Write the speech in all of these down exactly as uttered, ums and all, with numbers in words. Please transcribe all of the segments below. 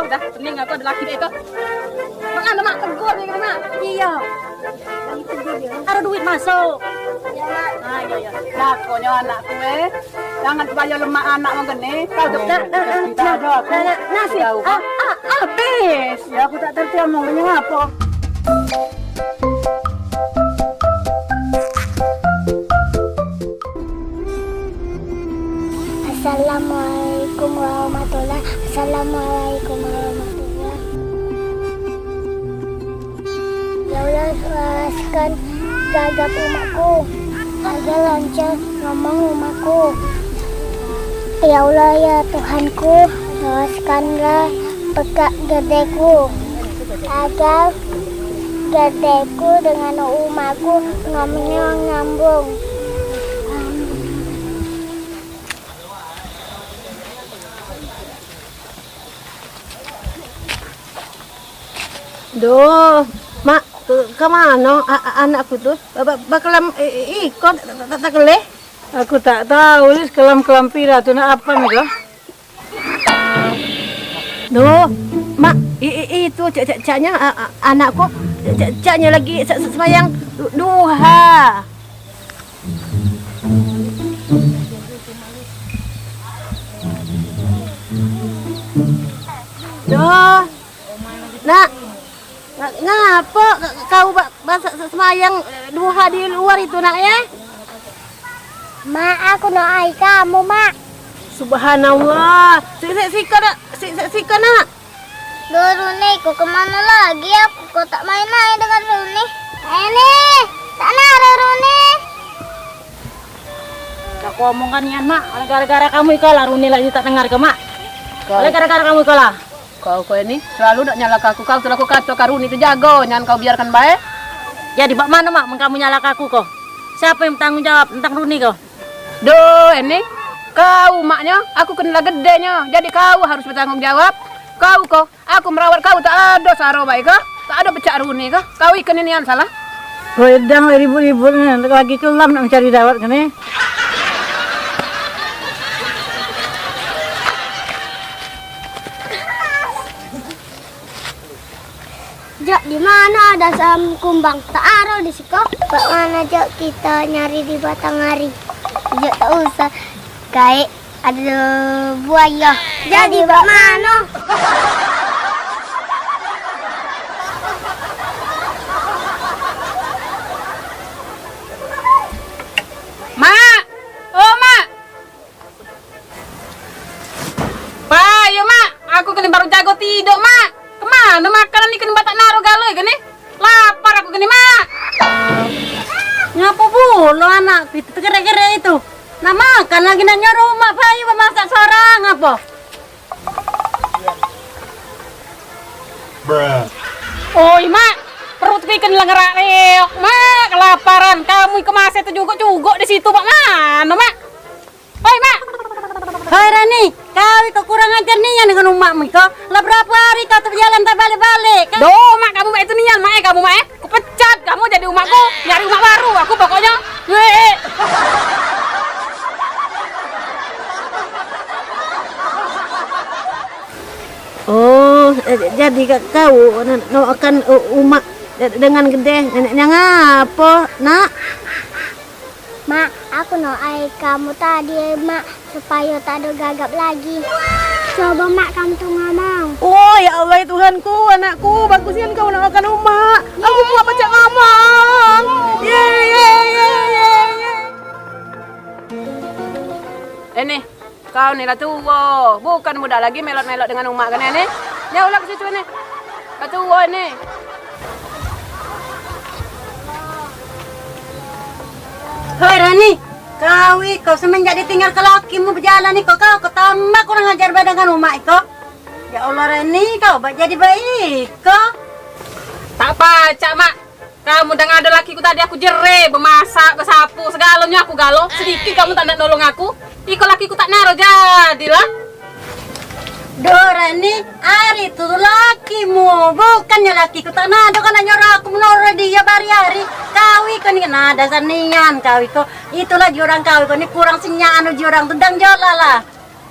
Dah, pening aku ado laki deh tu. Mak, anu, Mak, tegur dia kena, Mak. Iyo. Ado duit masuk. Iyo, Mak. Ah, iyo, iyo. Dah, pokoknyo anakku, eh. Jangan kebayo lemak anak wong kene. Kau tu. Nah, nah, nah, nah, nah, nah, nah, nah, nah, nah, nah, habis. Ya, aku tak terti omong dengan apa. Assalamualaikum warahmatullahi. Assalamualaikum warahmatullahi. Ya Allah, laraskan gagap umakku, agar lancar ngomong umakku. Ya Allah, ya Tuhanku, laraskanlah pekak gedeku, agar gedeku dengan umakku ngomongnya nyambung. Duh, Mak, ke, ke mano a, a, anakku tu? Ba, ba, bakelam, i, i, iko tak, tak, tak keleh? Aku tak tahu, Lis, kelam-kelam pira tu nak apa ni, kah? Duh, Mak, i, i, itu cak, cak, caknya, a, a, anakku, cak, cak, caknya lagi se, se, sembahyang du, duha. Duh. Nak, nga, ngapo ka, kau ba, ba se, se, sembahyang, eh, duha di luar itu, Nak, ya? Mak, aku nak ai kamu, Mak. Subhanallah. Sik, sik, siko, Nak. Sik, sik, siko, Nak. Duh, Runi, kau kemana lagi? Aku kau tak main-main dengan Runi. Ayo nih, tak naro Runi. Dah ku omongkan nian, Mak. Oleh gara-gara kamu iko lah Runi lagi tak dengar ke, Mak. Kau, oleh gara-gara kamu iko lah. Kau, kau ini selalu nak nyalahke aku. Kau tu lah ku kato ke Runi tu jago, jangan kau biarkan bae. Jadi bak mano, Mak, men kamu nyalahke aku ko? Siapo yang bertanggung jawab tentang Runi ko? Duh, Eni, kau maknyo, aku keno lah gedenyo, jadi kau harus betanggung jawab. Kau ko, aku merawat kau tak ado saro bae ko, tak ado pecak Runi ko. Kau ikeni nian salah. Wedang lagi ribut-ribut ni, lagi kelam nak mencari dawat kene. Jak, di mano ado sam kumbang? Tak ado di siko. Bak mano, Jak, kito nyari di batang ari? Jak, tak usah. Gaek ado buayo. Jadi, bak mano? Mak! Oh, Mak! Payo, Mak, aku kene baru jago tidok, Mak. Kemano makanan ni kene batak naro galo kene? Lapar aku kene, Mak. Ngapo pulo anak itu tegerek-gerek itu? Nak makan lagi nak nyuruh Mak Bayu bemasak sorang apo? Oi, Mak, perutku ikan lengerak leok, Mak, kelaparan. Kamu ikan masih tu juguk-juguk di situ, Mak, mano, Mak? Oi, Mak. Hai, Rani, kau iko kurang ajar nian dengan umakmu iko. Lah berapo hari kau tu bejalan tak balik-balik, kan? Doh, Mak, kamu, Mak, itu nian, Mak, eh, kamu, Mak, eh. Ku pecat kamu jadi umakku, nyari umak baru aku pokoknyo. Weh. Oh, eh, jadi ka-, kau na-, nak makan, eh, umak de-, dengan gede, neneknya ngapo, Nak? Mak, aku nak ai kamu tadi, Mak, supayo tak ado gagap lagi. Coba, Mak, kamu tu ngomong. Oh, ya Allah, ya Tuhanku, anakku, bagus nian kau nak makan umak. Aku buat pacak ngomong. Ye, ye, ye, ye, ye. Eh, nih, kau ni lah tuo, bukan muda lagi melot-melot dengan umak kene ni. Jauhlah ke situ ni. Lah tuo ni. Hoi Rani, kau iko semenjak ditinggalke lakimu bejalan iko, kau, kau tambah kurang ajar bae dengan umak iko. Ya Allah Rani, kau bak jadi bae iko. Tak pacak, Mak. Kamu dah ngado lakiku tadi, aku jere, bemasak, besapu, segalonyo aku galo. Sedikit kamu tak nak nolong aku. Iko lakiku tak naro, jadilah. Duh, Rani, ari tu lakimu, bukannyo lakiku tak nado kan nyuruh aku menoro dio bari-ari. Kau iko ni nado sanian kau iko. Itulah jurang kau iko ni kurang senyak anu jurang tu dang jola lah.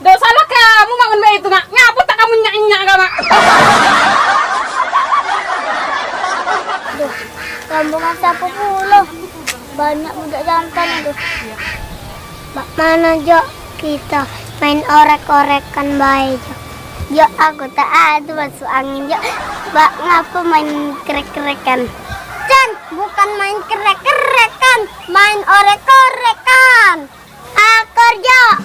Dosalah kamu, Mak, men bae itu, Mak. Ngapo tak kamu Minyak-minyak kau, Mak. Duh, rombongan siapa pula? Banyak budak jantan tu. Bak mano, Jok? Kita main orek-orekan bae, Jok. Jok, aku tak ado masuk angin, Jok. Bak ngapo main kerek-kerekan? Chan, bukan main kerek-kerekan, main orek-orekan. Akor, Jok.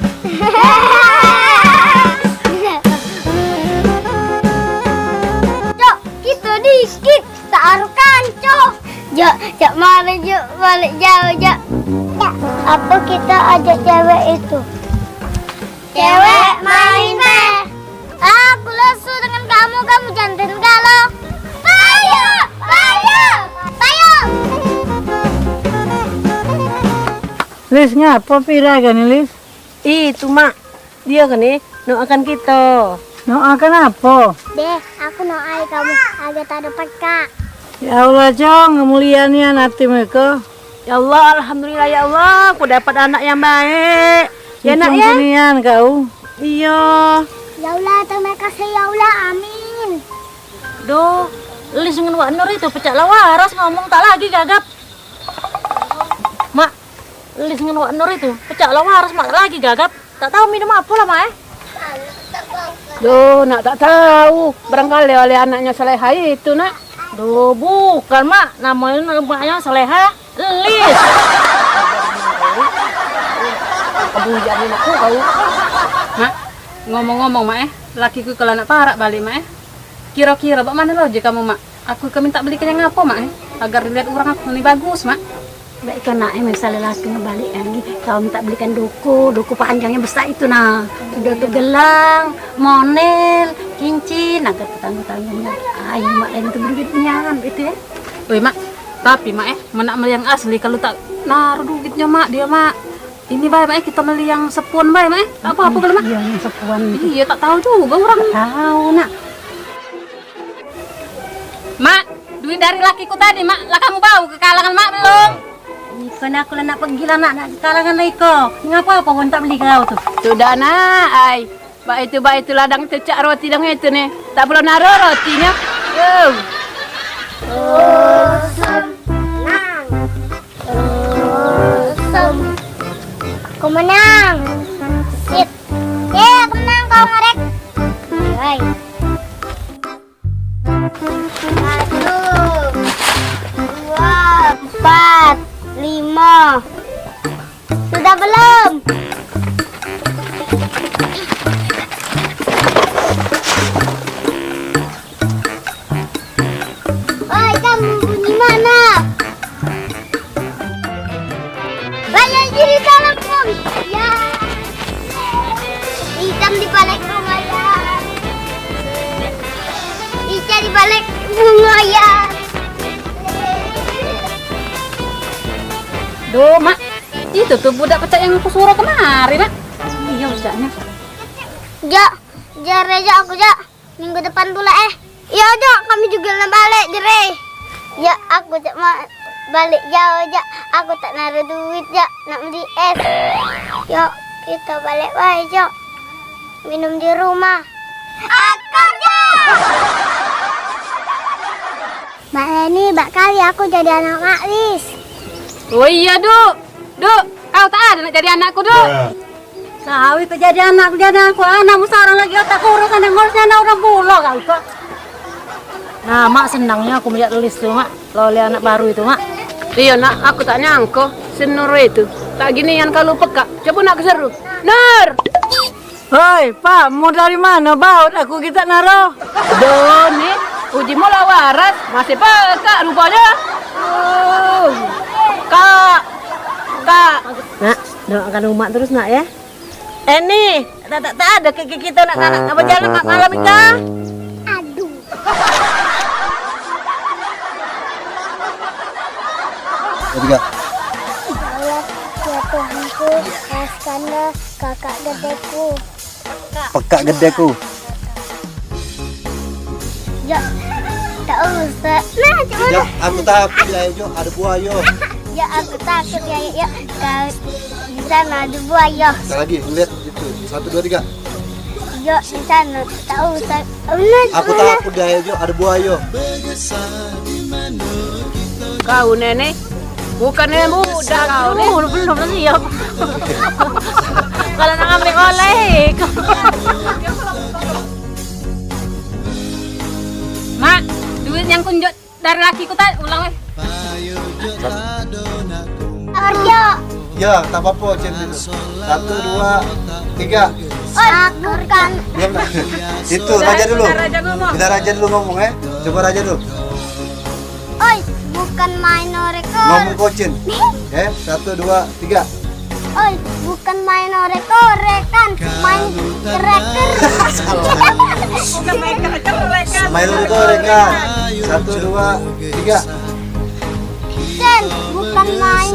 Jok, kita dikit. Taruh kanco. Jok, Jok, mari, Jok, balik jauh, Jok. Jok, apa kita ajak cewek itu? Cewek main be. Aku lesu dengan kamu, kamu jantan galo. Payo, payo, payo. Lis, ngapo Pira kan, Lis? Itu, Mak. Dia kan, eh, doakan kita. Doakan apa? Deh, aku doai kamu agar tak ada pekak. Ya Allah, Cong, mulia nian hati mereka. Ya Allah, alhamdulillah ya Allah, aku dapat anak yang baik. Ya, Nak, ya. Nian kau. Iya. Ya Allah, terima kasih ya Allah, amin. Doh, Lis ngen Wak Nur itu pecak lah waras, ngomong tak lagi gagap. Mak, Lis ngen Wak Nur itu pecak lah waras, Mak, lagi gagap. Tak tahu minum apa lah, Mak, eh. Doh, Nak tak tahu. Barangkali oleh anaknya Saleha itu, Nak. Doh, bukan, Mak. Namanya, maknya Saleha, Lis. Kebunjangan aku kau. Mak, ngomong-ngomong, Mak, eh, lakiku kalau nak parak balik, Mak, eh. Kira-kira bak mano logik kamu, Mak? Aku ke minta belikan yang ngapo, Mak, eh? Agar dilihat orang aku ni bagus, Mak. Baik kau, Nak, eh, misal laki ngebalik lagi, kau minta belikan duku, duku panjang yang besar itu, nah. Udah tu gelang, monel, cincin, nah, kata tanggung-tanggung. Ayo, Mak, lain tu beli nian, itu ya. Oi, Mak, tapi, Mak, eh, men nak meli yang asli, kalau tak naruh duitnya, Mak, dia, Mak. Ini bae, Mak, eh, kita meli yang sepuan bae, Mak, eh. Tak apa-apa kalau, Mak. Iya, yang sepuan. Iya, tak tahu juga orang. Tak tahu, Nak. Mak, duit dari lakiku tadi, Mak, lah kamu bawa ke kalangan, Mak, belum? Iko nak, aku lah nak pergi lah, Nak, nak ke kalangan lah iko. Ngapa apa kau tak beli kau tu? Sudah, Nak, ai. Bak itu, bak itu ladang tu cak roti dang itu ni. Tak perlu naro rotinyo. Yo. Osem. Nang. Osem. Aku menang. Sip. Ye, aku menang, kau ngerek. Hai. Satu, dua, empat, lima. Sudah belum? Oi, kamu bunyi mana? Banyak jadi dalam pun. Ya. Ikan di balik bunga ya. Ikan di balik bunga ya. Duh, Mak. Itu tuh budak pecak yang aku suruh kemari, Mak. Iya, pecaknya. Jak, jare jak aku, jak. Minggu depan pula, eh. Iyo, jak, kami juga nak balik, jere. Jak, aku tak mau balik jauh, jak. Aku tak naruh duit, jak, nak beli es. Yuk, kita balik bae, jak. Minum di rumah. Akar, jak. Mak Leni, bak kali aku jadi anak Mak Lis. Oh iya, Duk. Duk, kau tak ada nak jadi anakku, Duk. Kau itu jadi anak, jadi anakku, anakmu seorang lagi otak kurus, anak ngurusnya anak orang pulo kau itu. Nah, Mak, senangnya aku melihat Lis tu, Mak. Loleh anak baru itu, Mak. Iya, Nak, aku tak nyangko si Nur itu tak ginian kalau pekak. Coba nak keseru. Nur! Hoi, Pak, mau dari mana baut aku kita naro? Doni, uji mula waras, masih pekak rupanya. Oh. Kak, Kak. Nak, doakan umak terus, Nak, ya. Eh, ni, tak, tak, tak ada ke, ke kita nak, nak, nak berjalan mak malam, Ika. Aduh. Ketiga. Ya Allah, ya Tuhanku, lepaskanlah kakak gedeku. Pekak gedeku. Ya, tak usah. Nah, cuma. Ya, aku takut ya, Jo. Ada buaya. Ya, aku takut ya, ya. Kau di sana ada buaya. Sekali lagi, lihat itu. Satu, dua, tiga. Yo, di sana. Tahu, tahu. Aku tahu aku dah, yo, ada buaya. Kau nenek, bukannya mudah kau nih. Belum, belum siap. Kalau nak ngambil oleh. Mak, duit yang kunjuk dari laki ku tadi ulang weh. Kerja. Ya, tak apa-apa, Cen. Satu, dua, tiga. Oh, bukan. Belum. Itu, Raja dulu. Raja ngomong. Biar Raja dulu ngomong, eh. Coba Raja dulu. Oi, bukan main oreko. Ngomong kau, Cen. Eh, satu, dua, tiga. Oi, bukan main oreko, rekan. Main kereker. Salah. Bukan main kereker, rekan. Main oreko, rekan. Satu, dua, tiga. Cen, bukan main